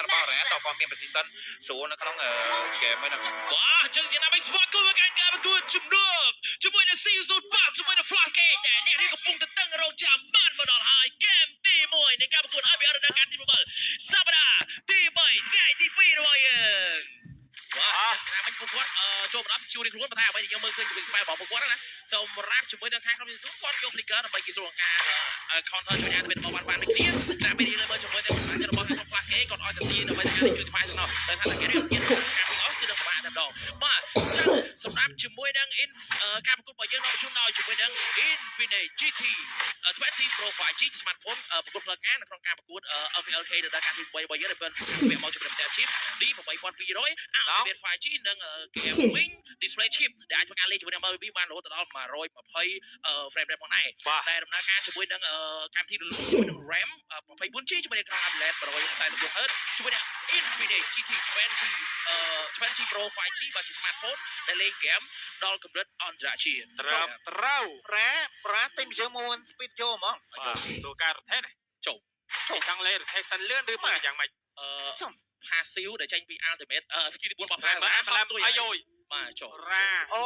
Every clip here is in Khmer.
របស់រ៉ាតគាត់មាន position ស្រួលនៅក្នុងហ្គេមហ្នឹង។ បាទចឹងយ៉ាងណាមិនស្វាគមន៍មកកាន់ការប្រកួតជំនួបជាមួយនឹង Season បាជាមួយនឹង Flash Gate ដែលអ្នកនេះកំពុងតែតឹងរងចាំបានមកដល់ហើយហ្គេមទី1នៃការប្រកួត IPL រដូវកាលទី7សប្តាហ៍ទី3ថ្ងៃទី2របស់យើងបាទចឹងណាមិនពួកគាត់ចូលមកដល់ security ខ្លួនប៉ុន្តែអ្វីដែលយើងមើលឃើញជាមួយ spy របស់ពួកគាត់ណាសម្រាប់ជាមួយនឹងខាងក្រុម Season គាត់យក flicker ដើម្បីគេស្រួលការ counter ជួយអានរបស់បានបានដូចគ្នាតែពេលនេះមើលជាមួយនឹងសមាជិករបស់ខាង Flash Gate គាត់ឲ្យទៅទីដើម្បីតែការជួយទី5ទៅតែថាតែគេរៀបមានការពីអស់គឺនឹងពិបាកតែម្ដងបាទចឹងសម្រាប់ជាមួយនឹង in ការប្រកួតរបស់យើងនាំជូនដល់ជាមួយនឹង Infinix GT 20 Pro 5G smartphone ប្រកួតផ្លូវការនៅក្នុងការប្រកួត MPLK នៅដល់ការទី3របស់យើងដែលเป็นពាក់មកជាមួយនឹង chip D8200 Ultimate 5G និង Gaming Display Chip ដែលអាចធ្វើការលេងជាមួយនឹង MLBB បានរហូតដល់120 frame rate ផងដែរ បាទ តែដំណើរការជាមួយនឹងកម្មវិធីរលូនជាមួយនឹង RAM 24G ជាមួយនឹងអេក្រង់ AMOLED 144 Hz ជាមួយនឹង Infinix GT 2020 Pro 5G បាទជា smartphone ដែលលេងហ្គេមដល់កម្រិតអន្តរជាតិ។ ត្រូវត្រូវ រ៉ាប្រាទិញយើងមួយ speed យកហ្មង។ បាទទូការរថេណា ចូល ចង់លេង rotation លឿនឬមកយ៉ាងម៉េច? អឺ ចំ passive ដែលចេញពី ultimate skill ទី4របស់ តែ Plaza បាទ ខុសស្ទួយ អាយយ បាទចូល រ៉ា អូ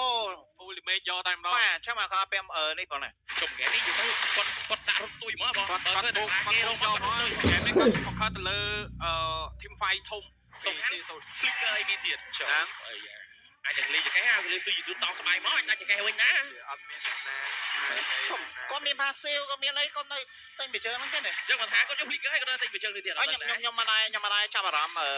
full limit យកតែម្ដង។ បាទចាំមកគាត់ពាក់នេះបងណា។ ជុំហ្គេមនេះយូរទៅគាត់គាត់ដាក់រត់ស្ទួយមកបង គាត់ បើ គាត់ ឃើញ បុកគាត់ តែគេរ បុកយក កគាត់ មក ស្ទួយ ហ្គេមនេះគាត់ focus ទៅលើអឺ team fight ធំ។ សំខាន់ flicker អីមានទៀតចូលអីយ៉ាអាចនឹងលេងចកេះអាលេងស៊ូយស៊ូតង់ស្បែកមកអាចដាច់ចកេះវិញណា អត់មានអ្នកណា ជុំគាត់មាន passive គាត់មានអីគាត់នៅទិញពីជើងហ្នឹងទេណា អញ្ចឹងគាត់ថាគាត់យក flicker ឲ្យគាត់តែទៅជើងនេះទៀត អញខ្ញុំខ្ញុំខ្ញុំមិនដែរខ្ញុំមិនដែរចាប់អារម្មណ៍អឺ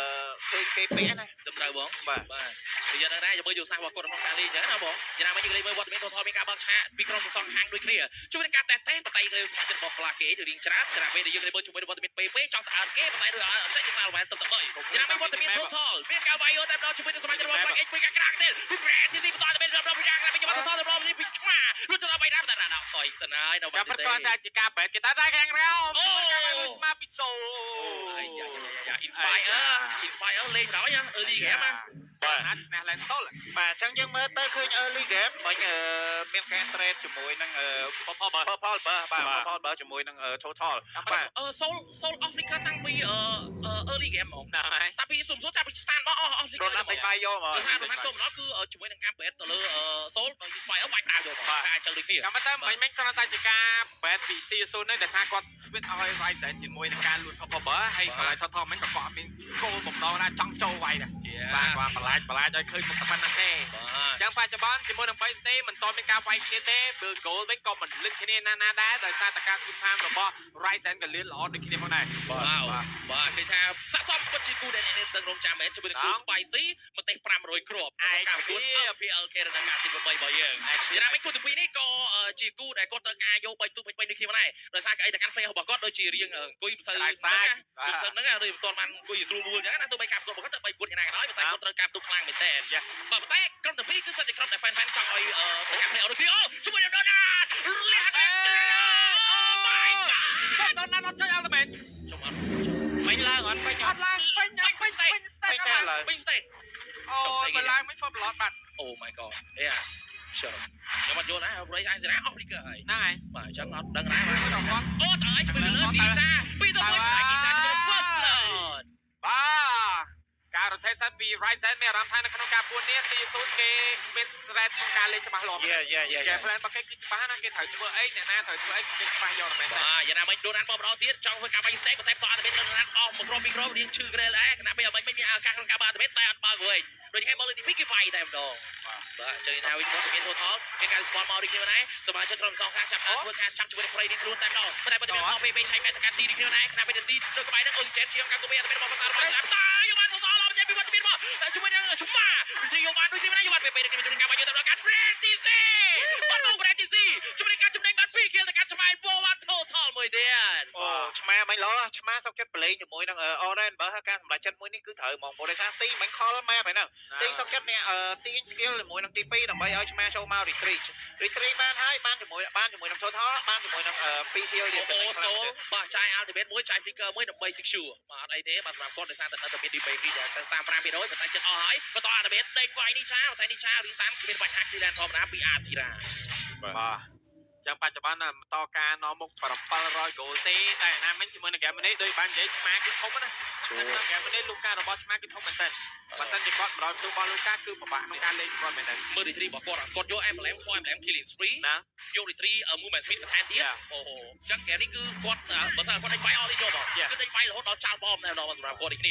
ឃើញគេពាក់ណា ត្រឹមត្រូវបង បាទ។ បាទនិយាយដល់ដែរយើងមើលយុទ្ធសាស្ត្ររបស់គាត់ក្នុងការលេងអញ្ចឹងណាបងយ៉ាងណាមិញយើងលេងមើលវត្តមានថតមានការបើកឆាកពីក្រុមសងខាងដូចគ្នាជួយនឹងការតេស្តតេស្តបតៃលើសមាជិករបស់ Flash គេរៀងច្រើនច្រាពេលដែលយើងលេងមើលជាមួយនឹងវត្តមាន PP ចង់ទៅអើគេបតៃដូចអត់ចេញសារវ៉ែនទៅតែ3យ៉ាងណាមិញវត្តមាន total មានការវាយតែម្ដងជាមួយនឹងសមាជិករបស់ Flash ពីការក្រាក់ទេពី Brand ទីបន្តទៅមានរំពីយ៉ាងណាវិញមកថតទៅរំពីឆ្មារួចទៅដល់3ដាមតែដល់សយសិនហើយនៅ ការប្រកបតែជាការបែតគេតែតែខាងក្រោមការលុយស្មាពីសូ អាយ៉ាយ៉ា inspire inspire លេងដល់ early game ណា។ បាទ ណាឈ្នះ Lane Soul។ បាទអញ្ចឹងយើងមើលទៅឃើញ early game មិញអឺមានការ trade ជាមួយនឹងអឺ Purple Burst Purple Burst បាទ Purple Burst ជាមួយនឹង Total បាទ។ អឺ Soul Soul Africa តាំងពីអឺ early game ហ្មង ហ្នឹងហើយ តាំងពីសុំសូចាប់ពី stand មកអស់ Africa រត់ណាស់តិចបាយយកហ្មង គឺថារត់ចូលមកដល់គឺជាមួយនឹងការបែតទៅលើ Soul ដោយ Inspire បាច់ដើរយកមកអាចចឹងដូចគ្នា ចាំតែមិញមិញគ្រាន់តែជាការបែតពី C0 នេះដែលថាគាត់ switch ឲ្យ Ryzen ជាមួយនឹងការលួច Purple Burst ហើយកន្លែងថតថមិញក៏គាត់អត់មានគោលបំណងណាចង់ចូលវាយដែរបាទគាត់បន្លាចបន្លាចឲ្យឃើញមុខតែប៉ុណ្្នឹងទេ បាទ ចឹងបច្ចុប្បន្នជាមួយនឹង3ទេមិនតមានការវាយគ្នាទេបើ goal វិញក៏មិនលិចគ្នាណាណាដែរដោយសារតែការគូតាមរបស់ Ryzen ក៏លឿនល្អដូចគ្នាផងដែរ។ បាទបាទគឺថាស័កសមពិតជាគូដែលអ្នកនេះដឹងរងចាំមែនជាមួយនឹងគូ Spicy ម្ទេស500គ្រាប់ការប្រកួត LPL K រដូវកាលទី8របស់យើងយ៉ាងណាមិញគូទី2នេះក៏ជាគូដែលគាត់ត្រូវការយក3ទូពេញៗដូចគ្នាដែរដោយសារកៅអីទៅកាន់ play របស់គាត់ដូចជារៀងអង្គុយមិនសូវ ខ្សាច់ មិនសូវហ្នឹងឬមិនទាន់បានអង្គុយស្រួលបួលអញ្ចឹងណាទោះបីការប្រកួតរបស់គាត់ទៅ3ប្រកួតយ៉ាងណាក៏ដោយប៉ុន្តែគាត់ត្រូវការទូខ្លាំងមែនតើបាទប៉ុន្តែក្រុមទី2គឺសិតជាក្រុមដែល fan fan ចង់ឲ្យទៅកាន់ play ដូចគ្នាអូជាមួយនឹង Donald លះ Oh my god! ចុះដល់ណាត់អត់ចុច ultimate ចុះអត់ មិញឡើងអត់ពេញ អត់ឡើងពេញពេញពេញ ពេញតែឡើយ ពេញ stay អូបើឡើងមិន full blood បាត់ Oh my god អេចុះខ្ញុំអត់យល់ណាព្រោះឯងសេរ៉ាអស់ flicker ហើយ ហ្នឹងហើយ បាទអញ្ចឹងអត់ដឹងណាបាទ ដល់គាត់ អូតើឲ្យជាមួយលើនីចា2ទៅ1ហើយនីចាជាមួយ first blood។ បាទការ rotation ពី Ryzen មានអារម្មណ៍ថានៅក្នុងការពួននេះ C0 គេមាន threat ក្នុងការលេងច្បាស់លាស់ យេយេយេ គេ plan របស់គេគឺច្បាស់ណាស់គេត្រូវធ្វើអីអ្នកណាត្រូវធ្វើអីគេច្បាស់យកតែមែន បាទយ៉ាងណាមិញដូណានបកម្ដងទៀតចង់ធ្វើការបាញ់ stack ប៉ុន្តែតអត់មានដូណានអស់មួយគ្រាប់ពីរគ្រាប់រៀងឈឺក្រែលដែរខណៈពេលអមិញមិញមានឱកាសក្នុងការបើអត់មានតែអត់បើកវិញដូចនេះមកលើទី2គេវាយតែម្ដងបាទអញ្ចឹងថាវិញគាត់មាន total មានការ spawn មកដូចគ្នាដែរសមាជិកក្រុមសងខាងចាប់ដើមធ្វើការចាប់ជាមួយនឹងប្រៃនេះខ្លួនតែម្ដងប៉ុន្តែបើតែមានផងពេលពេលឆៃមែនតកាទីនេះគ្នាដែរខណៈពេលទីនៅក្បែរហ្នឹងអូស៊ីជែនជាការគូពីអត់មានមកបន្តរបស់តាមតាយកបាន total អត់ចេញពីវត្តមានមកជាមួយនឹងជុំម៉ាយកបានដូចគ្នាដែរយកបានពេលពេលនេះជាមួយនឹងការវាយយកទៅដល់ការ Brand TC បាត់មក Brand TC ជាមួយនឹងការចំណេញបាន2 kill ទៅកាន់ឆ្មៃ Boa total មួយទៀត។ អូឆ្មាមិញលោឆ្មាសុកចិត្តប្រឡែងជាមួយនឹង Orange បើការសម្រេចចិត្តមួយនេះគឺត្រូវហ្មងព្រោះដោយសារទីមិញខលម៉ែបហ្នឹងទីសុកចិត្តអ្នកទាញ skill ជាមួយនឹងទី2ដើម្បីឲ្យឆ្មាចូលមក retreat retreat បានហើយបានជាមួយបានជាមួយនឹង total បានជាមួយនឹង2 kill ទៀត។ អូសូបាទចាយ ultimate មួយចាយ flicker មួយដើម្បី secure បាទអត់អីទេបាទសម្រាប់គាត់ដោយសារតែនៅតែមាន DP ដែល35%ប៉ុន្តែចិត្តអស់ហើយបន្ត ultimate ដេញវាយនេះឆាប៉ុន្តែនេះឆារៀងតាមគ្មានបញ្ហា clear ធម្មតាពី Asira។ បាទ។ ចឹងបច្ចុប្បន្នបន្តការនាំមុខ700 goal ទេតែណាមិញជាមួយនឹងហ្គេមនេះដូចបាននិយាយឆ្មាគឺធំណានៅក្នុងហ្គេមនេះលូការបស់ឆ្មាគឺធំមែនតើបើសិនជាគាត់100ទូរបស់លូកាគឺពិបាកក្នុងការលេងគាត់មែនតើ មើល retri របស់គាត់គាត់យក emblem ខ emblem killing spree ណា យក retri movement speed បន្ថែមទៀតអូហូអញ្ចឹងហ្គេមនេះគឺគាត់បើសិនគាត់ដេញវាយអស់នេះយកមកគឺដេញវាយរហូតដល់ចាល់បមតែម្ដងសម្រាប់គាត់នេះគ្ន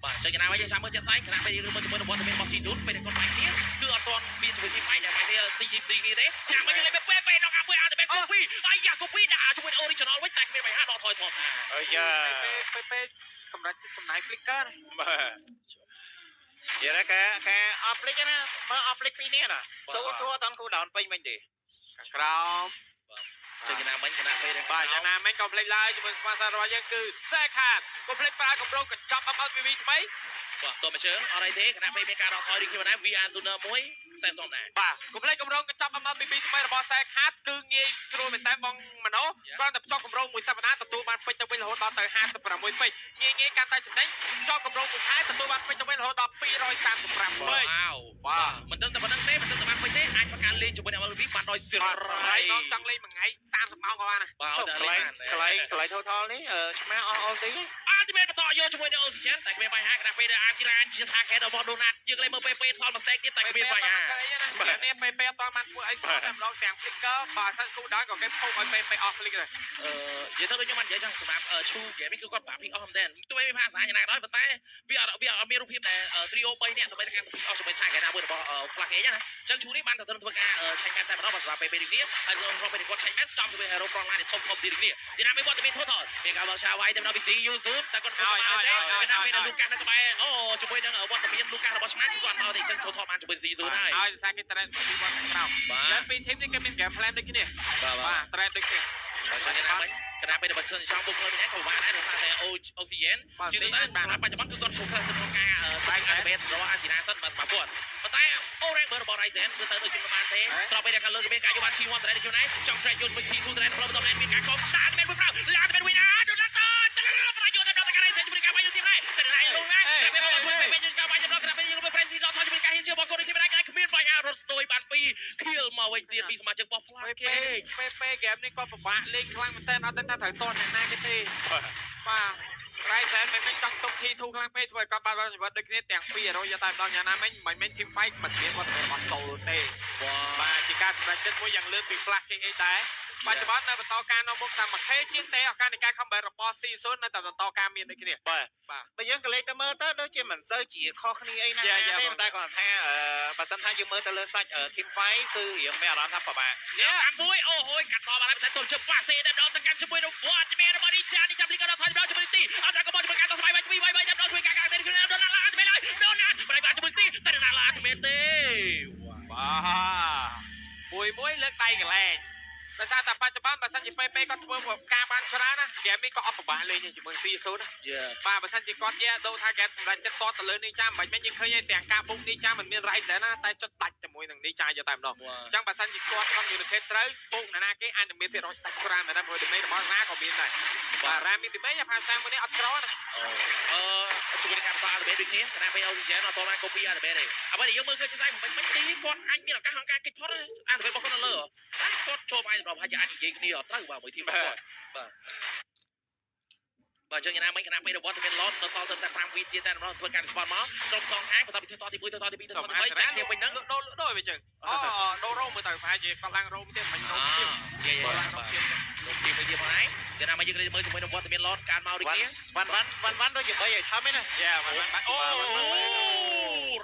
ាបាទអញ្ចឹងយ៉ាងណាវិញយើងចាំមើលជាក់ស្ដែងខណៈពេលយើងមើលជាមួយនឹងវត្តមានរបស់ Season ពេលដែលគាត់វាយគ្នាគឺអត់ទាន់មានជាមួយ team fight ដែលវាយគ្នា CG3 គ្នាទេចាំមកយើងលេងពេលពេលដល់អាមួយ ultimate copy អាយ៉ា copy ដាក់ជាមួយ original វិញតែគ្មានបញ្ហាដល់ថយថយ អើយ៉ា ពេលពេលពេលសម្រាប់ចំណាយ flicker បាទនិយាយថាការអហ្វ្លិកណាមើលអហ្វ្លិកពីរនេះណាសួរសួរអត់គូដោនពេញវិញទេ ខាងក្រោម ចឹងយ៉ាងណាមិញខណៈពេលដែល បាទយ៉ាងណាមិញកុំភ្លេចឡើយជាមួយ sponsor របស់យើងគឺ Secard កុំភ្លេចប្រើកម្រងកញ្ចប់ MLBB ថ្មី បាទតោះមកជើងអត់អីទេខណៈពេលមានការដកថយដូចគ្នាដែរ VR Sooner មួយសេហ្វធម្មតា បាទកុំភ្លេចកម្រងកញ្ចប់ MLBB ថ្មីរបស់ Secard គឺងាយស្រួលមែនតើបងមនោគ្រាន់តែភ្ជាប់កម្រងមួយសប្តាហ៍ទទួលបានពេជ្រទៅវិញរហូតដល់ទៅ56ពេជ្រងាយងាយកាន់តែចំណេញភ្ជាប់កម្រងមួយខែទទួលបានពេជ្រទៅវិញរហូតដល់235ពេជ្រ វ៉ាវ បាទ មិនត្រឹមតែប៉ុណ្្នឹងទេមិនត្រឹមតែបានពេជ្រទេអាចប្រកាន់លេងជាមួយនឹង MLB បានដោយសេ បាទ រី រីបងចង់លេងមួយថ្ងៃ30ម៉ោងក៏បានដែរ បាទ ចុះកន្លែងកន្លែងកន្លែង total នេះឆ្មាអស់ ulti Ultimate បន្តយកជាមួយនឹង Oxygen តែគ្មានបញ្ហាខណៈពេលដែល Asira ជាថាកែរបស់ Donat យើងលេងមើល PP ថល់មួយ stack ទៀតតែគ្មានបញ្ហា បាទនេះពេពេអត់បានធ្វើអីសោះតែម្ដងទាំង flicker បាទសិនគូដល់ក៏គេភោគឲ្យពេពេអស់ flicker ដែរ អឺនិយាយទៅដូចខ្ញុំបាននិយាយចឹងសម្រាប់ឈូ game នេះគឺគាត់បាក់ pick អស់មែនទែនទោះបីមានភាសាយ៉ាងណាក៏ដោយប៉ុន្តែវាអត់មានរូបភាពដែល trio 3នាក់ដើម្បីការ pick អស់ជាមួយថាកែណាមួយរបស់ Flash Age ណាចឹងឈូនេះបានតែត្រឹមធ្វើការឆាញ់មែនតែម្ដងសម្រាប់ PP នេះគ្នាហើយក្នុងពេលគាត់ឆាញ់មែនចំជាមួយ hero front line ធំធំទៀតនេះទីណាមានវត្តមាន total មានការបោកឆាវាយតែម្ដងពី CU Zoom តែគាត់ធ្វើបានទេគណៈពេលដែលលូកាសនៅក្បែរអូជាមួយនឹងវត្តមានលូកាសរបស់ឆ្មាគឺគាត់មកទេចឹង total បានជាមួយ CU ហើយ ហើយសារគេ trend ពីវត្តខាងក្រោម បាទ តែពី team នេះគេមាន game plan ដូចគ្នា បាទ បាទ trend ដូចគ្នា បាទចឹងណាមិញគណៈពេលដែលបើសិនចង់បុកខ្លួននេះក៏បានដែរដោយសារតែអូអូស៊ីយ៉ែន ជាទៅបាទបច្ចុប្បន្នគឺគាត់ focus ទៅក្នុងការបែកអាមេរបស់អាស៊ីណាសិនបាទសម្រាប់គាត់ប៉ុន្តែអូរ៉េងបើរបស់ Ryzen គឺទៅដូចជាមិនបានទេស្របពេលដែលខាងលើគឺមានការយកបាន T1 ត្រែខ្លួនឯងចង់ track យកមួយ T2 ត្រែផ្លូវបន្តមានការកុំតាមានមួយប្រៅឡាមានវិញណាដូណាតតប្រាយកតែដល់ការ Ryzen ជាមួយការវាយយកទីដែរតែណៃលងណាតែមានមកមួយពេលយើងការវាយដល់ក្រៅពេលយើងប្រេស៊ីដល់ថយជាមួយការហ៊ានជឿរបស់គាត់នេះមិនដែរគ្មានបញ្ហារត់ស្ទួយបាន2ខៀលមកវិញទៀតពីសមាជិករបស់ Flash ពេពេពេពេ game នេះគាត់ពិបាកលេងខ្លាំងមែនតើអត់ដឹងថាត្រូវតអ្នកណាគេទេបាទរ៉ៃសែនមិនមិនចង់ទុក T2 ខ្លាំងពេកធ្វើឲ្យគាត់បាត់បង់ជីវិតដូចគ្នាទាំងពីររយយកតែម្ដងយ៉ាងណាមិញមិនមែន team fight មិនមានវត្តមានរបស់ Soul ទេ បាទជាការសម្រេចចិត្តមួយយ៉ាងលឿនពី Flash KH ដែរបច្ចុប្បន្ននៅបន្តការនាំមុខតាមមួយ K ជាងទេឱកាសនៃការ comeback របស់ Season នៅតែបន្តការមានដូចគ្នា បាទ បាទ បើយើងក៏លេខទៅមើលទៅដូចជាមិនសូវជាខុសគ្នាអីណា យ៉ាយ៉ា ទេប៉ុន្តែគាត់ថាបើសិនថាយើងមើលទៅលើសាច់ team fight គឺរៀងមានអារម្មណ៍ថាពិបាក ញ៉ាំមួយអូហូយកាត់តបានហើយតែទល់ជើប៉ាសេតែម្ដងទៅកាន់ជាមួយនឹងវត្តមានរបស់នេះចានេះចាំលីក៏ដល់ថយម្ដងជាមួយទីអត់ដល់ក៏មកជាមួយការតស្បាយវាយវាយវាយតែម្ដងជួយការការទេគឺដល់ឡាឡាទៅហើយដល់ណាប្រៃបានជាមួយទីតែដល់ឡាទៅមែនទេ បាទមួយមួយលើកដៃកលែងដោយសារតែបច្ចុប្បន្នបើសិនជា PP គាត់ធ្វើការបានច្រើនណាហ្គេមនេះក៏អត់ពិបាកលេងទេជាមួយ Season ណា យេ បាទបើសិនជាគាត់យ៉ាដូរថាហ្គេមសម្រាប់ចិត្តតទៅលើនេះចាមិនបាច់មែនយើងឃើញហើយទាំងការបុកនេះចាមិនមានរ៉ៃដែរណាតែចិត្តដាច់ជាមួយនឹងនេះចាយកតែម្ដង អញ្ចឹងបើសិនជាគាត់ communicate ត្រូវពុកណានាគេអាចនឹងមានភាគរយដាច់ច្រើនមែនដែរព្រោះ damage របស់រ៉ាក៏មានដែរបាទរ៉ាមាន damage អាផាសាមួយនេះអត់ក្រណា អឺជួយការបន្តអាឡេដូចគ្នាគណៈពេលអូស៊ីយ៉ែនអត់តបានកូពីអាឡេទេអ្វីដែលយើងមើលឃើញជាស្អីមិនមិនទីគាត់អាចមានឱកាសក្នុងការគេចផុតអាឡេរបស់គាត់នៅលើតែគាត់ចូលបាយសម្រាប់អាចនិយាយគ្នាអត់ត្រូវបាទមួយធីមរបស់គាត់បាទបាទចឹងយ៉ាងណាមិញគណៈពេលរវត្តមានឡតនៅសល់ទៅតែ5វិទៀតតែម្ដងធ្វើការ respond មកក្រុមសងខាងបន្តពីធ្វើតទី1ទៅតទី2ទៅតទី3ចាក់គ្នាពេញហ្នឹង ដូរដូរវិញចឹងអូដូររោមមើលទៅប្រហែលជាគាត់ឡើងរោមទៀតមិនរោមទៀត យេយេ គាត់ឡើងរោម បាទ ទៀត លោកទីមួយទៀតផងឯងយ៉ាងណាមកយើងមើលជាមួយនឹងវត្តមានឡតការមកដូចគ្នា វ៉ាន់វ៉ាន់វ៉ាន់វ៉ាន់ដូចជា3ឲ្យថឹមឯណា យ៉ាបាទបាទអូ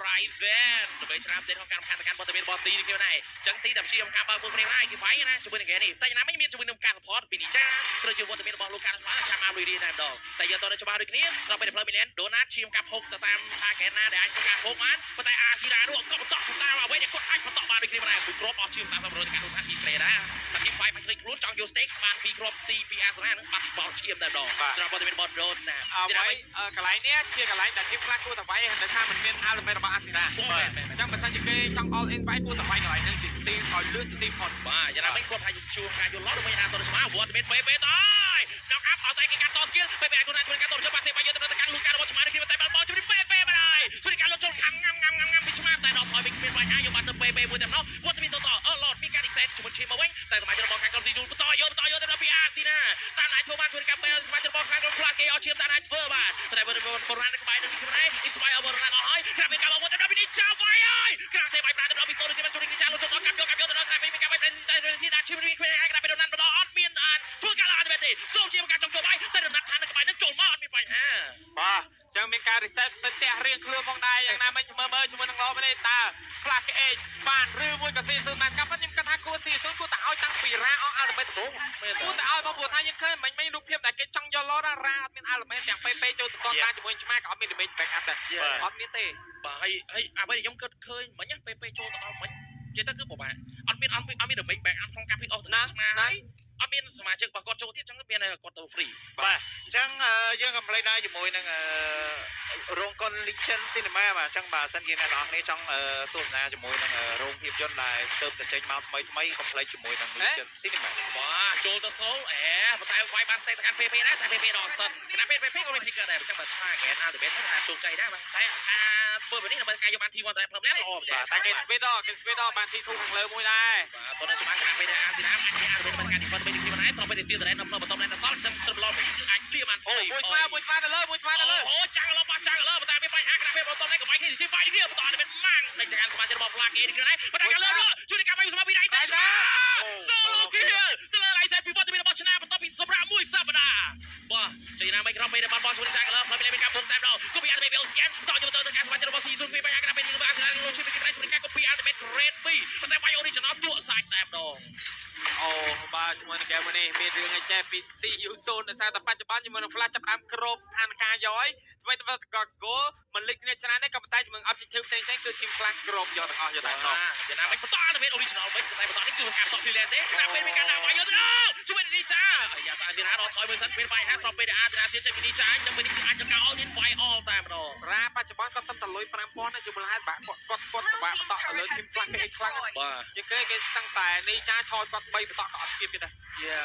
Ryzen ដើម្បីឆ្នាំទេក្នុងការខាងកាន់វត្តមានរបស់ទីនេះគ្នាដែរចឹងទីតែព្យាយាមការបើកមួយគ្នាដែរគេវាយណាជាមួយនឹងគេនេះតែយ៉ាងណាមិញមានជាមួយនឹងការ support ពីនីចាត្រូវជាវត្តមានរបស់លោកការខ្លាំងចាំមករីរីតែម្ដងតែយកតទៅច្បាស់ដូចគ្នាស្រាប់ពេលផ្លូវមីឡែនដូណាតឈាមកាប់ហុកទៅតាមថាកែណាដែលអាចធ្វើការហុកបានប៉ុន្តែអាស៊ីរ៉ានោះក៏បន្តតាមអ្វីដែលគាត់អាចបន្តបានដូចគ្នាដែរមួយគ្រាប់អស់ឈាម30រយទៅកាន់ដូណាតទីត្រេដែរតែទី5មិនឃើញខ្លួនចង់យក stake បានពីរគ្រាប់ C ពីអាស៊ីរ៉ានឹងបាត់បោលឈាមតែម្ដងសម្រាប់វត្តមានរបស់ដូណាត អ្វីកន្លែងនេះជាកន្លែងដែល team ខ្លះគួរតែវាយដោយសារមិនមាន element របស់អាស៊ីរ៉ា បាទ អញ្ចឹងបើសិនជាគេចង់ all in វាយគួរតែវាយកន្លែងហ្នឹងទីទីឲ្យលឿនទីផុត បាទយ៉ាងណាមិញគាត់ថាជាជួការយល់ឡោះដើម្បីណាតទៅស្មាវត្តមានពេពេតើយណុកអាប់អត់តែគេកាត់តស្គីលពេពេអាចគាត់ជួយកាត់តជបាសេបាយយកទៅកាន់លូការរបស់ឆ្មានេះគ្នាតែបាល់បោជួយពេពេបាទហើយជួយការលុតចូលខាងងាំងាំងាំងាំពីឆ្មាតែដល់ថយវិញគ្មានបញ្ហាយកបានទៅពេពេមួយតែម្ដងវត្តមានតតអឺឡតមានការរីសេ Ryzen ជាមួយឈាមមកវិញតែសមាជិករបស់ខាងក្រុម CU បន្តយកបន្តយកទៅដល់ពីអាស៊ីណាតាមអាចធ្វើបានជួយកាបែសមាជិករបស់ខាងក្រុម Flash គេអត់ឈាមតាមអាចធ្វើបានតែបូរ៉ានក្បែរនឹងខ្ញុំដែរអ៊ីស្ម៉ៃអបូរ៉ានអស់ហើយក្រាបមានការមកទៅដល់ពីនេះចាប់វាយហើយក្រាបទេវាយប្រាទៅដល់ពីសូនទីបានជួយនេះចាលុចដល់កាប់យកកាប់យកទៅដល់ក្រាបមានការវាយតែនេះដាក់ឈាមនេះក្រាបពីដូណាត់បន្តអត់មានអាចធ្វើការល្អទេសូមជាការចង់ចូលវាយតែដូណាត់ថានៅក្បែរនឹងចូលមកអត់មានបញ្ហា បាទចឹងមានការ reset ទៅផ្ទះរៀងខ្លួនផងដែរយ៉ាងណាមិញមើលមើលជាមួយនឹងឡនេះតើ Flash KH បានឬមួយក៏ C0 បានកាប់ខ្ញុំគិតថាគួរ C0 គួរតែឲ្យតាំងពីរ៉ាអស់ ultimate ដំបូងគួរតែឲ្យមកព្រោះថាយើងឃើញមិញមិញរូបភាពដែលគេចង់យកឡរ៉ារ៉ាអត់មាន ultimate ទាំងពេពេចូលទៅតតាជាមួយឆ្មាក៏អត់មាន damage back up ដែរអត់មានទេ បាទហើយហើយអ្វីដែលខ្ញុំគិតឃើញមិញពេលពេលចូលទៅដល់មិញនិយាយទៅគឺពិបាកអត់មានអត់មានអត់មាន damage back up ក្នុងការ pick off ទៅឆ្មាហើយអត់មានសមាជិករបស់គាត់ចូលទៀតចឹងមានគាត់ទៅ free បាទអញ្ចឹងយើងក៏ផ្លេចដែរជាមួយនឹងរោងកុន Legend Cinema បាទអញ្ចឹងបើសិនជាអ្នកនរគ្នាចង់ទស្សនាជាមួយនឹងរោងភាពយន្តដែលទើបតែចេញមកថ្មីថ្មីកុំភ្លេចជាមួយនឹង Legend Cinema បាទចូលទៅសូលអេប៉ុន្តែវាយបានស្ទេទៅកាន់ PP ដែរតែ PP ដល់សិនគណៈ PP ក៏មាន picker ដែរអញ្ចឹងបើថា Grand Ultimate ហ្នឹងថាជោគជ័យដែរបាទតែអាធ្វើបែបនេះដើម្បីការយកបាន T1 តែផ្លឹមនេះល្អមែន បាទតែគេ speed ដល់គេ speed ដល់បាន T2 ខាងលើមួយដែរ បាទតោះនៅច្បាស់ខាងពេលដែលអាស៊ីណាអាចជាអារបមិនការ defend ទៅទីមិនដែរស្របពេលដែលសៀតរ៉េននៅផ្លូវបន្តណែនសល់អញ្ចឹងត្រឹមឡងវិញគឺអាចលៀបាន អូមួយស្មើមួយស្មើទៅលើមួយស្មើទៅលើ អូចាំងឡបចាំងឡប៉ុន្តែមានបញ្ហាក្នុងពេលបន្តនេះក៏វាយគ្នាទីវាយគ្នាបន្តតែមានម៉ាំងនៃការសមាជិករបស់ Flag គេនេះដែរប៉ុន្តែខាងលើនោះជួយในការវាយសមាពីដៃសែន Solo kill ទៅលើដៃសែនពីវត្តមានរបស់ឆ្នាំបន្ទាប់ពីសម្រាប់មួយសប្តាហ៍បាទចៃណាមិនក្រុមពេលដែលបានបោះជួយចាងលើផ្លូវមានការពុំតែម្ដងគូពីអាត់បេអូស្គែនតយកទៅទៅការសមាជិករបស់ Season 2បញ្ហាក្នុងពេលនេះបានស្រាលលោកជួយពីក្រៃជួយការកូពីអាត់បេ Grade 2ប៉ុន្តែវាយ original ទក់សាច់តែម្ដង អូបាទជាមួយនឹងហ្គេមនេះមានរឿងអីចេះពី CU0 ដោយសារតែបច្ចុប្បន្នជាមួយនឹង Flash ចាប់ផ្ដើមគ្របស្ថានភាពយកហើយថ្មីតែក៏ goal មិនលិចគ្នាច្រើនទេក៏ប៉ុន្តែជាមួយ objective ផ្សេងៗគឺ Team Flash គ្របយកទាំងអស់យកតែម្ដង យ៉ាងណាមិនបន្តអាត់បេ original វិញតែបន្តនេះគឺការបន្ត freelance ទេក្នុងពេលមានការដាក់វាយយកទៅជួយនេះចាអាយ៉ាសាអាទីណារត់ថយមួយសិនមានបញ្ហាស្របពេលដែលអាទីណាទៀតចេញពីនេះចាអញ្ចឹងពេលនេះគឺអាចចំការ all in វាយ all តែម្ដង រ៉ាបច្ចុប្បន្នគាត់ត្រឹមតែលុយ5000ណាជាមូលហេតុបាក់គាត់គាត់គាត់បាក់បន្តទៅលើ Team Flash គេខ្លាំង បាទ យើងឃើញគេសឹងតែនេះចាឆយគាត់3បន្តក៏អត់ស្គៀបទៀតដែរ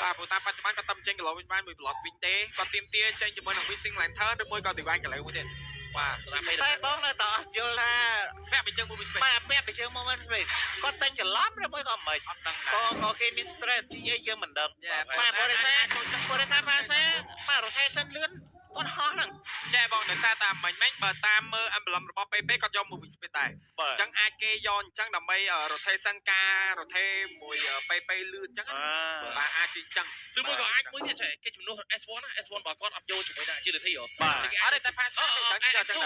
បាទព្រោះតែបច្ចុប្បន្នគាត់តែចេញគីឡូវិញបានមួយប្លុតវិញទេគាត់ទៀមទាចេញជាមួយនឹង Wishing Lantern ឬមួយក៏ Divine គីឡូមួយទៀត បាទសម្រាប់ពេល តែបងនៅតែអត់យល់ថា ពាក់ไปជើងមួយស្ពេ បាទពាក់ទៅជើងមកវិញគាត់តែងច្រឡំឬមួយក៏មិន អត់ដឹងណា ក៏ក៏គេមាន strategy អីយើងមិនដឹងបាទបរិសាបរិសាភាសាបាទ rotation លឿនគាត់ហោះហ្នឹង ចេះបងដោយសារតែមិញមិញបើតាមមើល emblem របស់ PP គាត់យក moving speed ដែរ បាទ អញ្ចឹងអាចគេយកអញ្ចឹងដើម្បី rotation ការ rotate មួយ PP លឿនអញ្ចឹងបាទអាចជាអញ្ចឹង ឬមួយក៏អាចមួយទៀតចេះគេជំនួស S1 ណា S1 របស់គាត់អត់យកជាមួយនឹង agility ហ៎ បាទ អត់ទេតែ pass អញ្ចឹងគេអញ្ចឹង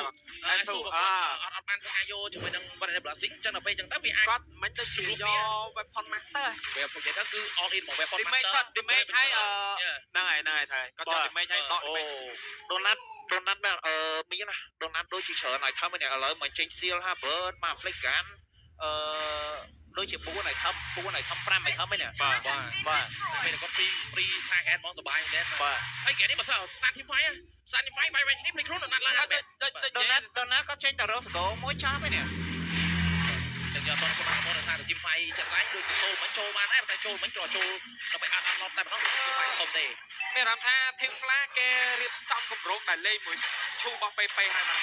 ដែរ S2 របស់គាត់អត់អត់បានធ្វើការយកជាមួយនឹង Vanilla Blessing ចឹងដល់ពេលចឹងទៅវាអាច គាត់មិនទៅជាយក weapon master វានិយាយទៅគឺ all in មក weapon damage master សត damage ហើយអឺហ្នឹងហើយហ្នឹងហើយហើយគាត់យក damage ហើយដក អូ damage ដូណាត់ដូណាត់បាទអឺមានណាដូណាត់ដូចជាច្រើនឲ្យធ្វើនេះឥឡូវមកចេញ seal Harvard មក Flick Gun អឺដូចជា4ឲ្យធ្វើ4ឲ្យធ្វើ5ឲ្យធ្វើហ្នឹង បាទបាទ បាទ ពេលគាត់ free free target ហ្មងសប្បាយមែនទែន បាទ ហើយគេនេះបើសិន start team fight start team fight វាយវាយគ្នាភ្លេចខ្លួនដូណាត់ឡើងអត់មែន ដូណាត់ដូណាត់គាត់ចេញតែរកសកលមួយចាប់ឯនេះ ចឹងយកតនច្បាស់មកថា team fight ចាក់ស្ដែងដូចជាចូលមិនចូលបានដែរតែចូលមិនក៏ចូលដើម្បីអត់អត់តែម្ដង team fight ធំទេ មានអារម្មណ៍ថា Team Flash គេរៀបចំគម្រោងដែលលេងមួយឈូរបស់ PP ហើយមក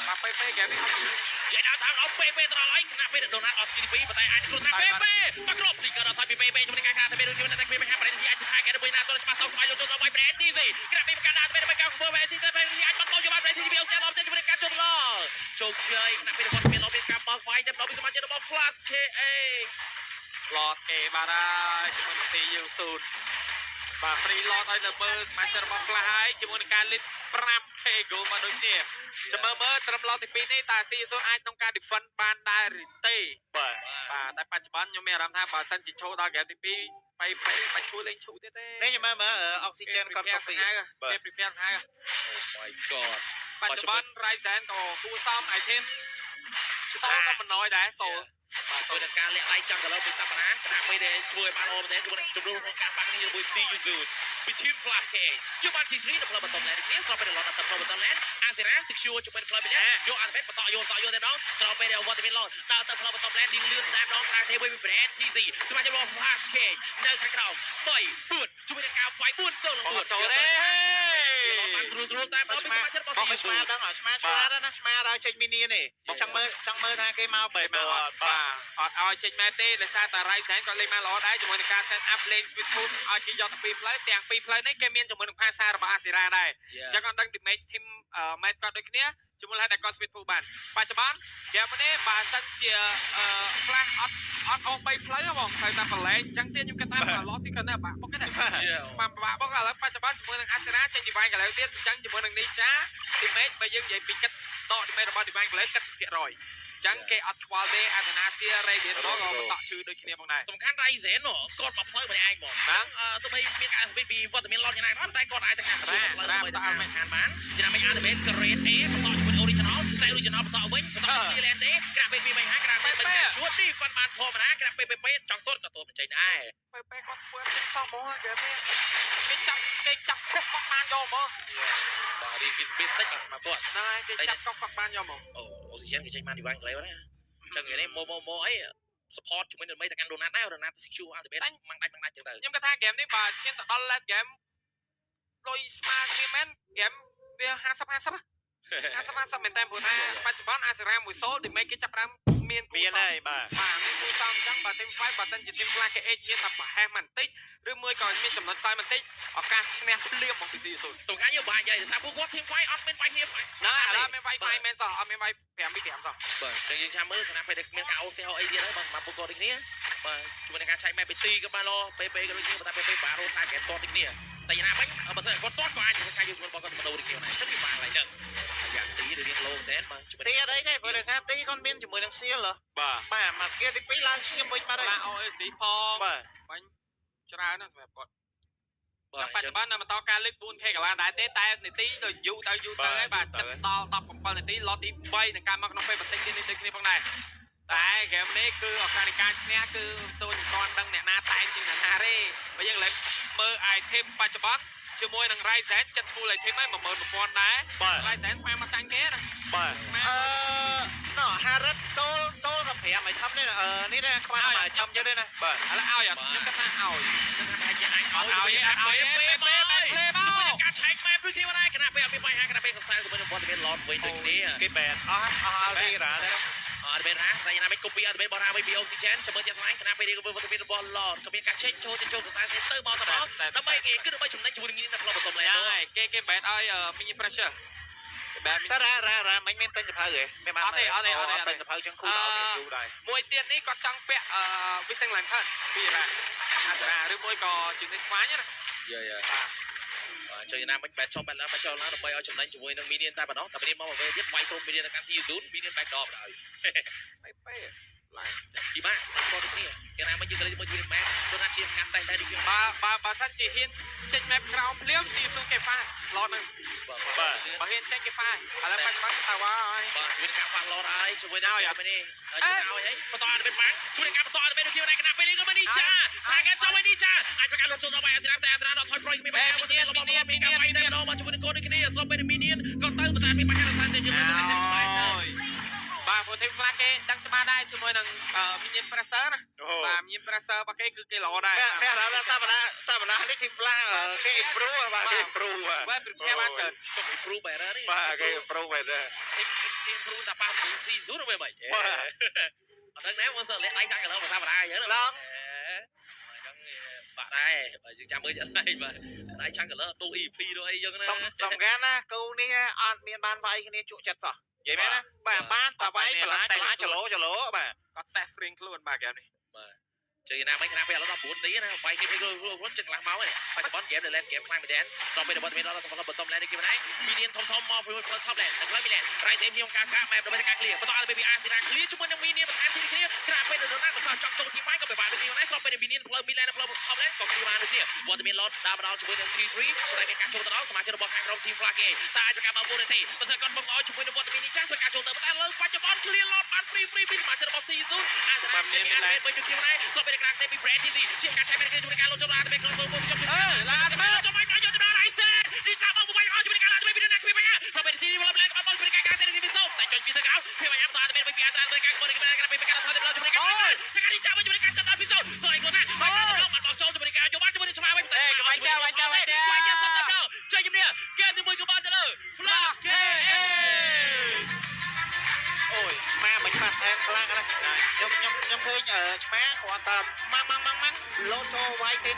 បាទ បាទ PP ហ្គេមនេះអត់ និយាយដល់ថាដល់ពេពេទៅដល់ហើយខណៈពេលដូណាត់អស់ស្គីទី2ប៉ុន្តែអាចគ្រោះថ្នាក់ពេពេបាក់គ្របទីក៏ដល់ថយពីពេពេជាមួយនឹងការខាតែពេលដូចនេះតែពេលហាប្រេនស៊ីអាចថាគេទៅវិញណាតច្បាស់តស្បាយយកចូលដល់វាយប្រេនទីស៊ីក្រាបពីកាដាទៅពេលកៅធ្វើប្រេនស៊ីទៅពេលអាចបាត់បោយកបានប្រេនស៊ីពីអូស្គាល់ដល់ទៅជាមួយនឹងការចូលដល់ជោគជ័យខណៈពេលគាត់មានឡមានការបោះវាយតែដល់ពីសមាជិករបស់ Flash KA ឡតគេបាទហើយជាមួយនឹង CU0 បាទ free lot ឲ្យនៅមើលសមាជិករបស់ Flash ហើយជាមួយនឹងការ lead 5K goal មកដូចនេះចាំមើលមើលត្រឹម lot ទី2នេះតើ CU0 អាចក្នុងការ defend បានដែរឬទេ បាទ បាទតែបច្ចុប្បន្នខ្ញុំមានអារម្មណ៍ថាបើសិនជាចូលដល់ game ទី2បែបែបាច់ឈួរលេងឈូទៀតទេ នេះចាំមើលមើលអុកស៊ីហ្សែនគាត់កាហ្វេ គេ prepare ហើយ Oh my god បច្ចុប្បន្ន Ryzen ក៏គួរសម item សូលក៏មិនน้อยដែរសូល បាទដោយនឹងការលាក់ដៃចាំទៅលើពីសប្តាហ៍ខណៈពេលដែលធ្វើឲ្យបានល្អមែនទែនជាមួយនឹងជំនួសក្នុងការបាក់គ្នាជាមួយ CU Zoom ពី Team Flash KA យកបាន T3 នៅផ្លូវបន្ត lane គ្នាស្របពេលដែលឡតទៅផ្លូវបន្ត lane អាសេរ៉ា secure ជាមួយនឹងផ្លូវពីនេះយកអាល់បេបន្តយកតយកតែម្ដងស្របពេលដែលវត្តមានឡតដើរទៅផ្លូវបន្ត lane លឿនលឿនតែម្ដងខាងទេវិញពី brand TC សមាជិករបស់ Flash K នៅខាងក្រោម3 4ជាមួយនឹងការវាយ4ទល់នឹង4 ចូលទេ បានស្រួលស្រួលតែម្ដងពីសមាជិករបស់ បង CU ឆ្មាដឹងឆ្មាឆ្លាតណាឆ្មាដល់ចេញមីនីនេះចង់មើលចង់មើលថាគេមកបែប មក បាទ បាទ អត់ឲ្យចេញមែនទេដោយសារតែ Ryzen គាត់លេងបានល្អដែរជាមួយនឹងការ set up លេង switch tool ឲ្យគេយកទៅពីរផ្លូវទាំងពីរផ្លូវនេះគេមានជាមួយនឹងភាសារបស់ Asira ដែរអញ្ចឹងគាត់ដឹង teammate team mate គាត់ដូចគ្នាជាមួយហេតុតែគាត់ switch tool បានបច្ចុប្បន្នហ្គេមនេះបើសិនជា flash អត់អត់អូស3ផ្លូវហ្មងត្រូវតែប្រឡែងអញ្ចឹងទៀតខ្ញុំគិតថាឡតទីគាត់នៅបាក់បុកទេ បាទបាក់បុកឥឡូវបច្ចុប្បន្នជាមួយនឹង Asira ចេញ Divine កន្លែងទៀតអញ្ចឹងជាមួយនឹង Ninja teammate បើយើងនិយាយពីគិតដក teammate របស់ Divine កន្លែងគិតភាគរយចឹងគេអត់ខ្វល់ទេអាតាណាសៀ Radiant មកក៏បន្តឈឺដូចគ្នាផងដែរ សំខាន់ Ryzen គាត់មកផ្លូវម្នាក់ឯងហ្មងទោះបីមានការស្វីពីវត្តមាន Lord យ៉ាងណាក៏ដោយតែគាត់អាចទៅការជួយផ្លូវដើម្បីទៅការខានបានយ៉ាងណាមិនអាចទៅ Grade A បន្តជាមួយ Original តែ Original បន្តវិញបន្ត Clear Lane ទេក្រាប PP មិនហាក្រាប PP ការជួតនេះគាត់បានធម្មតាក្រាប PPP ចង់ទាត់ក៏ទាត់មិនចេញដែរ ពេលពេលគាត់ធ្វើចេញសោះហ្មងហ្គេមនេះគេចាប់គេចាប់គុកគាត់បានយកហ្មង បាទ Review speed តិចបាទសម្រាប់គាត់ ហ្នឹងហើយគេចាប់គុកគាត់បានយកហ្មង អូ Oxygen គេចេញបាន Divine Glaive ណាចឹងថ្ងៃនេះមកមកមកអី support ជាមួយនឹងមីទៅកាន់ Donat ដែរ Donat secure ultimate ម៉ាំងដាច់ម៉ាំងដាច់ចឹងទៅ ខ្ញុំគាត់ថាហ្គេមនេះបើឈានទៅដល់ late game លុយស្មើគ្នាមែនហ្គេមវា50 50 50 50មែនតើព្រោះថាបច្ចុប្បន្នអាសេរ៉ាមួយសូល damage គេចាប់ផ្ដើមមានគូ មាន ស ហើយបាទ បាទមានគូសំអញ្ចឹងបើ team fight បើសិនជា team flash គេ H មានតែប្រហែសបន្តិចឬមួយក៏មានចំណុចខ្សោយបន្តិចឱកាសឈ្នះភ្លាមមកពី C0 សំខាន់យើងបាច់និយាយដោយសារពួកគាត់ team fight អត់មានវាយគ្នា ណាឥឡូវមាន Wi-Fi មែនសោះអត់មាន Wi 5 5សោះ បាទចឹងយើងចាំមើលខណៈពេលដែលមានការអូសផ្ទះអីទៀតហើយបាទសម្រាប់ពួកគាត់ដូចគ្នាបាទជួយនឹងការឆែក map ពីទីក៏បានល្អ PP ក៏ដូចគ្នាប៉ុន្តែ PP បារោថាគេតតដូចគ្នាតែយ៉ាងណាវិញបើសិនគាត់តតក៏អាចធ្វើការយករបស់គាត់មកដូរដូចគ្នាដែរចឹងវាបានហើយចឹងយ៉ាងទីរៀងលោមែនបាទជួយ ទីអត់អីទេព្រោះដោយសារទីគាត់មានជាមួយនឹងសៀលហ៎ បាទ បាទមកស្គៀទី2ឡើងឈាមវិញបាត់ហើយ ឡា OAC ផង បាទ បាញ់ច្រើនណាស់សម្រាប់គាត់ បាទ បច្ចុប្បន្ននៅបន្តការលេខ 4K កន្លះដែរទេតែនាទីទៅយូរទៅយូរទៅហើយបាទចិត្តដល់17នាទីឡតទី3នឹងការមកក្នុងពេលបន្តិចទៀតនេះដូចគ្នាផងដែរតែហ្គេមនេះគឺឱកាសនៃការឈ្នះគឺទោះមិនទាន់ដឹងអ្នកណាតែងជាងអ្នកណាទេបើយើងលើកមើល item បច្ចុប្បន្នជាមួយនឹង Ryzen ចិត្ត full item ហើយ11000ដែរ បាទ Ryzen ផ្អែមមកចាញ់គេណា បាទអឺណោះ Harith Soul Soul ក៏5ឲ្យធំនេះអឺនេះដែរខ្វះតែឲ្យធំទៀតទេណាបាទ ឥឡូវឲ្យអត់ខ្ញុំគិតថាឲ្យ នឹងថាជាអាច អត់ឲ្យអត់ឲ្យទេពេលពេល ជួយ មក ការឆែក map ដូចគ្នាដែរខណៈពេលអត់មានបញ្ហាខណៈពេលកសែជាមួយនឹងវត្តមាន Lord វិញដូចគ្នា គេបែតអស់អស់អល់ទីរ៉ាទេ អត់មានរ៉ាតែយ៉ាងណាមិន copy អត់មានបោះរ៉ាវិញពី Oxygen ចាំមើលជាក់ស្ដែងខណៈពេលនេះក៏វត្តមានរបស់ Lord ក៏មានការឆែកចូលទៅចូលកសែទៅមកទៅមកដើម្បីគេគឺដើម្បីចំណេញជាមួយនឹងនេះនៅផ្លូវបន្ទុំឡែ ហ្នឹងហើយគេគេបែតឲ្យ mini pressure គេបែត mini តែរ៉ារ៉ារ៉ាមិនមានទិញសភៅទេមានបាន អត់ទេអត់ទេអត់ទេ ទិញសភៅចឹងគូដល់យូរដែរ មួយទៀតនេះគាត់ចង់ពាក់ Wishing Lantern ពីរ៉ាអាតាឬមួយក៏ជានេះស្វាញណា យ៉ាយ៉ាបាទជួយណាមិនបែតចុះបែតឡើងបែតចុះឡើងដើម្បីឲ្យចំណេញជាមួយនឹង Minion តែប៉ុណ្ណោះតែ Minion មកមកវិញទៀតវាយក្រុម Minion ទៅកាន់ Season Minion បែកដបដល់ បែបែឡើង ពីបាក់គាត់ដូចគ្នាយ៉ាងណាមិនយើងក៏លេងមួយជាមួយ map គាត់ថាជាកាន់តែតែដូចគ្នា បើបើបើសិនជាហ៊ានចេញ map ក្រោមភ្លាមស៊ីស៊ូគេហ្វាឡតហ្នឹង បាទ បើហ៊ានចេញគេហ្វាឥឡូវបច្ចុប្បន្នទៅហើយ បាទជួយការប៉ះឡតហើយជួយដល់ឲ្យនេះជួយឲ្យហើយបន្តឲ្យเป็นបាំងជួយការបន្តឲ្យเป็นដូចគ្នាដែរគណៈពេលនេះក៏មិននេះចាថាការចូលនេះចាអាចប្រកាសលុបចូលដល់បាយអន្តរាតែអន្តរាដល់ថយប្រយគ្មានបញ្ហាមានរបស់មានការបាយតែម្ដងមកជាមួយនឹងកូនដូចគ្នាស្របពេលមីនៀនក៏ទៅប៉ុន្តែមានបញ្ហាដោយសារតែយើងមិនបានតែ បាទព្រោះ team flash គេដឹងច្បាស់ដែរជាមួយនឹង minion pressure ណាបាទ minion pressure របស់គេគឺគេល្អដែរ បែបរ៉ាសប្តាហ៍សប្តាហ៍នេះ team flash គេ improve បាទគេ improve បាទ បាទ prepare បានច្រើន ចុះ improve better នេះ បាទគេ improve បែរ improve តែប៉ះ season វិញបាទអត់ដឹងដែរមកសលាក់ដៃចាក់កន្លងភាសាបារាអញ្ចឹង ឡង អញ្ចឹងបាក់ដែរបើយើងចាំមើលជាក់ស្ដែងបាទដៃចាំងកលទូ EP ទៅអីចឹងណា សំសំខាន់ណាគូនេះអត់មានបានវាយគ្នាជក់ចិត្តសោះនិយាយមែនណាបាទបានតែវាយបន្លាបន្លាចលោចលោបាទ គាត់សេះហ្វ្រៀងខ្លួនបាទហ្គេមនេះ ជឿណាមិនខណៈពេលឥឡូវ19ទីណាវាយគ្នាពេលខ្លួនចឹងកន្លះម៉ោងនេះបច្ចុប្បន្នហ្គេមនៅ late game ខ្លាំងមែនទែនស្របពេលរបស់មានដល់ទៅបន្ទុំ lane នេះគេមិនឯងមីនៀនធំធំមកពីផ្លូវ top lane នៅផ្លូវមីឡែនរៃសេមខ្ញុំការកាម៉ែបដើម្បីការ clear បន្តឲ្យ BBR ទីណា clear ជាមួយនឹងមីនៀនបន្ថែមទីគ្នាខណៈពេលដល់ណាបើសោះចង់ចូលទី5ក៏ពិបាកដូចគ្នាដែរស្របពេលមីនៀនផ្លូវមីឡែនផ្លូវ top lane ក៏ clear បានដូចគ្នាវត្តមាន lot ដើរមកដល់ជាមួយនឹង 3-3តែមានការចូលទៅដល់សមាជិករបស់ខាងក្រុម team Flag គេតែអាចការមក4ទេបើសិនគាត់បង្អោជាមួយនឹងវត្តមាននេះចាស់ធ្វើការចូលទៅតែលើបច្ចុប្បន្ន clear lot បាន free free ពីសមាជិករបស់ season អាចថាជាអាចវិញដូចគ្នាដែរស្របពេលក្រាំងទេពី Brand TV ជាការឆែកមែនគ្នាជាមួយនឹងការលុបចូលដល់ទៅក្នុងមុំចុះអឺឡាទៅចូលមកយកទៅដល់អៃសេនេះឆាបងមកឲ្យជាមួយនឹងការឡាទៅពីណាគ្មានបញ្ហាស្របពេលទីនេះមកឡើងបលជាមួយនឹងការការទៅពីសូមតែចុចពីទៅកៅគ្មានបញ្ហាបន្តទៅពីអាត្រាទៅការមកនេះការពីការថយទៅជាមួយនឹងការតែការនេះចាប់ជាមួយនឹងការចាប់ដល់ពីសូមស្អីគាត់ថាស្អីគាត់បានបោកចូលជាមួយនឹងការយកបានជាមួយនឹងឆ្មាវិញតែឆ្មាវាយតែវាយតែវាយតែសុទ្ធតែដល់ចេញជំនះហ្គេមទី1ក៏បានទៅលើ Flash KA អូយឆ្មាមិន fast hand ខ្លាំងណាស់ ខ្ញុំខ្ញុំខ្ញុំឃើញឆ្មាគ្រាន់តែម៉ាំងម៉ាំងម៉ាំងម៉ាំងលោតចូលវាយគេ។